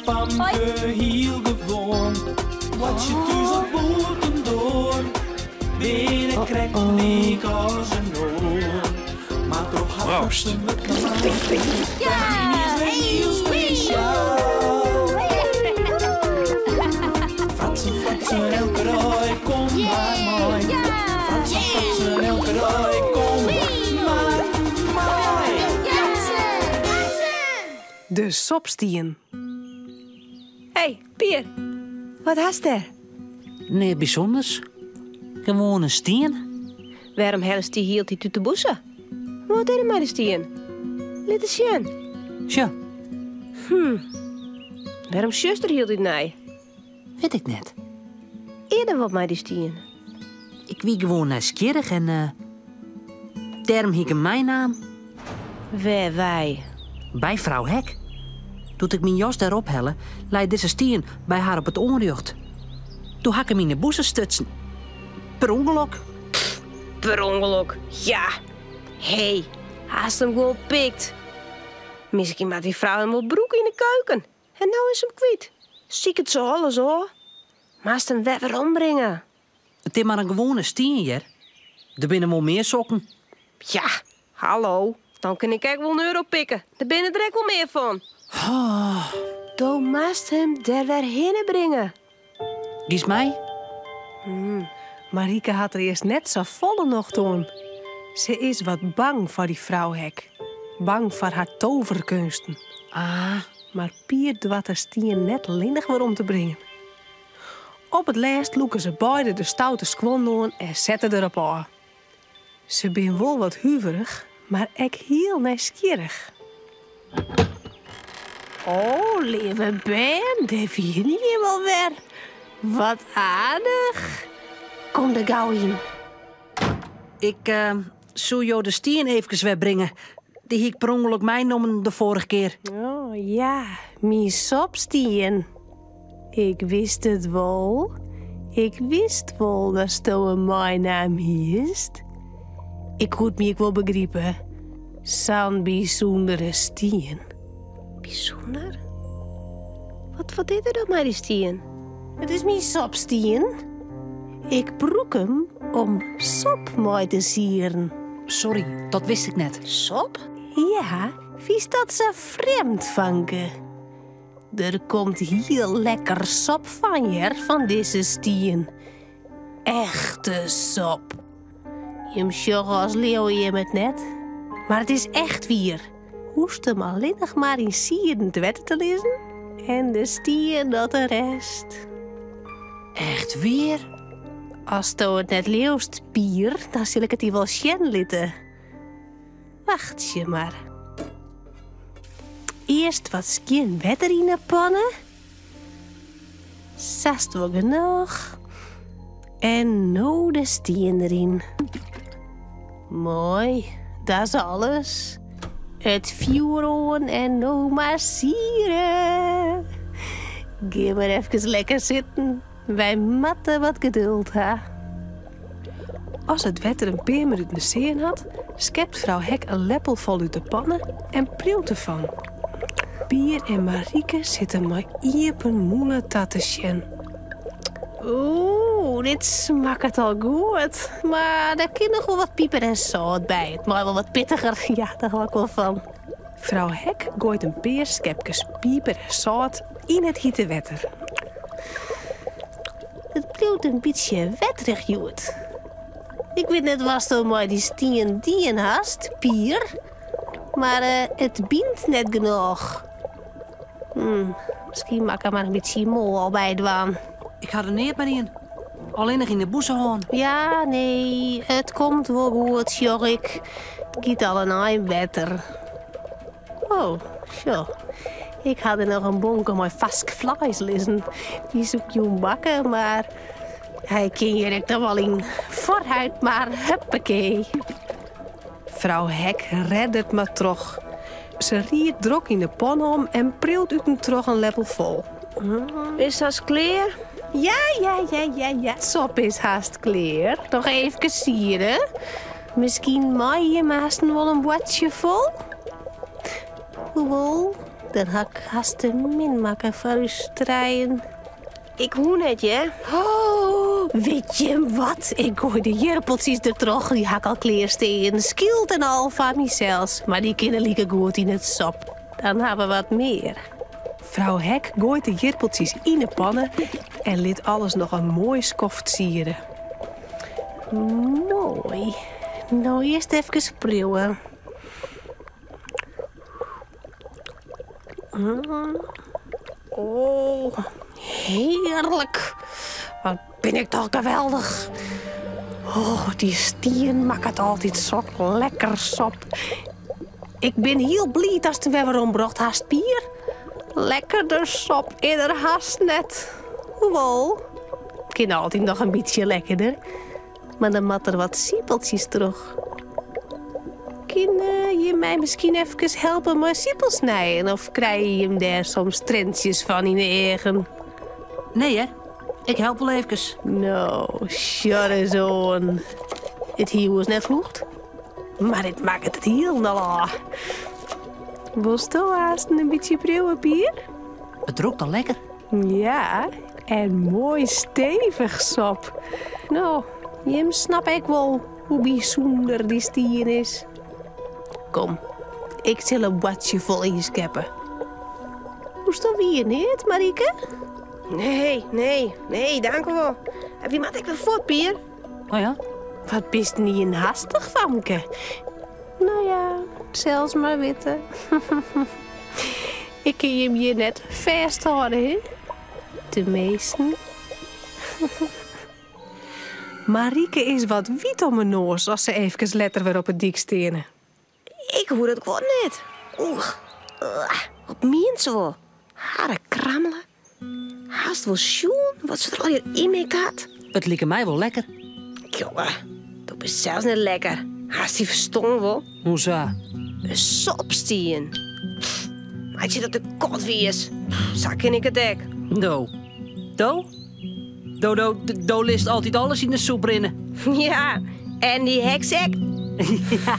famke hiel gewoan. Boartsje thús of bûtendoar, binne krekt lyk as in oar. Mar troch har Proost. fratsen wurdt myn is wer hiel spesjaal. Fratsen, fratsen, elke dei, kom mar mei. Fratsen, fratsen, elke dei, kom mar mei. De sopstien. Hey, Pier, wat hast dêr? Neat bysûnders. Gewoan in stien. Wêrom hellest dy hieltyd út de bûse? Wat is der mei de stien? Lit ris sjen. Sjoch. Wêrom sjochst der hieltyd nei? Wit ik net. Is der wat mei dy stien? Ik wie gewoan nijsgjirrich en eh, dêrom hie ik him meinaam. Wêr wei? By frou Hek. Doe't ik myn jas dêr ophelle, lei dizze stien by har op it oanrjocht. Doe ha ik him yn 'e bûse stutsen. Per ûngelok. Per ûngelok, ja. Hé, hast him gewoan pikt. Miskien moat dy frou him wol brûke yn 'e keuken. En no is him kwyt. Siket se alles ôf. Moatst him wer werombringe. It is mar in gewoane stien, hear. Der binne wol mear sokken. Ja, hallo. Dan kin ik ek wol in euro pikke. Der binne der ek wol mear fan. Do moatst him der wer hinne bringe. Giest mei? Marike hat der earst net safolle nocht oan. Se is wat bang foar dy frou Hek. Bang foar har toverkeunsten. Ah. Mar Pier doart de stien net allinnich werom te bringen. Op it lêst lûke se beide de stoute skuon oan en sette der op ôf. Se bin wol wat huverich, mar ek hiel nijsgjirrich. Oh, leave bern, dêr wiene jim alwer. Wat aardich. Kom der gau yn. Ik eh, soe jo de stien eefkes wer bringe. Dy hie ik per ûngelok meinommen de foarige kear. Oh ja, myn sopstien. Ik wist it wol. Ik wist wol datsto him meinaam hiest. Ik koe it my ek wol begripe. Sa'n bysûndere stien. Bysûnder? Wat, wat is der dan mei dy stien? It is myn sopstien. Ik brûk him om sop mei te sieren. Sorry, dat wist ik net. Sop? Ja, fynst dat sa frjemd, fanke? Der komt hiel lekker sop fan, hear, fan dizze stien. Echte sop. Jim sjogge as leauwe jim it net, mar it is echt wier. Hoechst him allinnich mar yn siedend wetter te lizzen en de stien docht de rest. Echt wier? Asto it net leaust, Pier, dan sil ik it dy wol sjen litte. Wachtsje mar. Earst wat skjin wetter yn 'e panne. Sa'st wol genôch. En no de stien deryn. Moai, dat is alles. It fjoer oan en no mar siere. Gean mar efkes lekker sitten. Wy moatte wat geduld ha. As it wetter in pear minuten sean hat, skept frou Hek in leppel fol út de panne en priuwt derfan. Pier en Marike sitte mei iepen mûle ta te sjen. Oeh, dit smakket al goed. Mar der kin noch wol wat piper en sâlt by. It mei wol wat pittiger. Ja, dêr hâld ik wol fan. Frou Hek goait in pear skepkes piper en sâlt yn it hite wetter. It bliuwt in bytsje wetterich hjoed. Ik wit net watsto mei dy stien dien hast, Pier, mar it bynt net genôch. Hm, miskien moat ik der mar in bytsje moal by dwaan. Ik ha der neat mear yn. Allinnich yn de bûse hân. Ja, nee, it komt wol goed, sjoch ik. It giet al in ein better. Oh, sjoch. Ik ha der noch in bonke mei farsk fleis lizzen. Dy soe ik jûn bakke, mar hy kin hjir ek noch wol yn. Foarút mar, huppakee. Frou Hek reddert mar troch. Se riert drok yn de panne om en priuwt út en troch in leppel fol. Is hast klear? Ja, ja, ja, ja, ja. It sop is hast klear. Noch eefkes siere. Miskien mei jim aansten wol in boardsje fol? Hoewol. Dan ha ik hast te min makke foar ús trijen. Ik hoech net, hear. Oh, wit je wat? Ik goai de jirpeltsjes dertroch, dy ha ik al klearstean. Skyld en al foar mysels, mar dy kinne likegoed yn it sop. Dan ha we wat mear. Frou Hek goait de jirpeltsjes yn 'e panne en lit alles noch in moai skoft siede. Moai. No earst efkes priuwe. Oh, hearlik. Wat bin ik toch geweldich. Oh, dy stien makket altyd sok lekker sop. Ik bin hiel bliid datst him wer werombrocht hast, Pier. Lekkerder sop is der hast net. Hoewol, it kin altyd noch in bytsje lekkerder. Mar dan moat der wat sipeltsjes troch. Kinne jim my miskien efkes helpe mei sipelsnijen of krije jim dêr soms trientsjes fan yn 'e eagen? Nee hear, ik help wol efkes. No, sjoch ris oan. It hie oars net hoegd. Mar dit makket it hielendal ôf. Wolsto aansten in bytsje priuwe, Pier? It rûkt al lekker. Ja, en moai stevich sop. No, jim snappe ek wol hoe bysûnder dy stien is. Kom, ik sil in boardsje fol ynskeppe. Hoechsto wier neat, Marike? Nee, nee, nee, dankewol. Wy moatte ek wer fuort, Pier. Oh ja? Wat bist ien hastich, famke. No ja, sels mar witte. Ik kin jim hjir net fêsthâlde, hè? Teminsten. Marike is wat wyt om 'e noas as se eefkes letter wer op 'e dyk steane. Ik hoech dat guod net. Oech, wat mient se wol? Harren krammele. Hast wol sjoen wat se der allegear ynmikt hat? It like my wol lekker. Jonge, do bist sels net lekker. Hast dyn ferstân wol? Hoesa? In sopstien. Meitsje dat de kot wies. Sa kin ik it ek. Do. Do? Do, do, do litst altyd alles yn de soep rinne. Ja, en dy heks ek. Ja.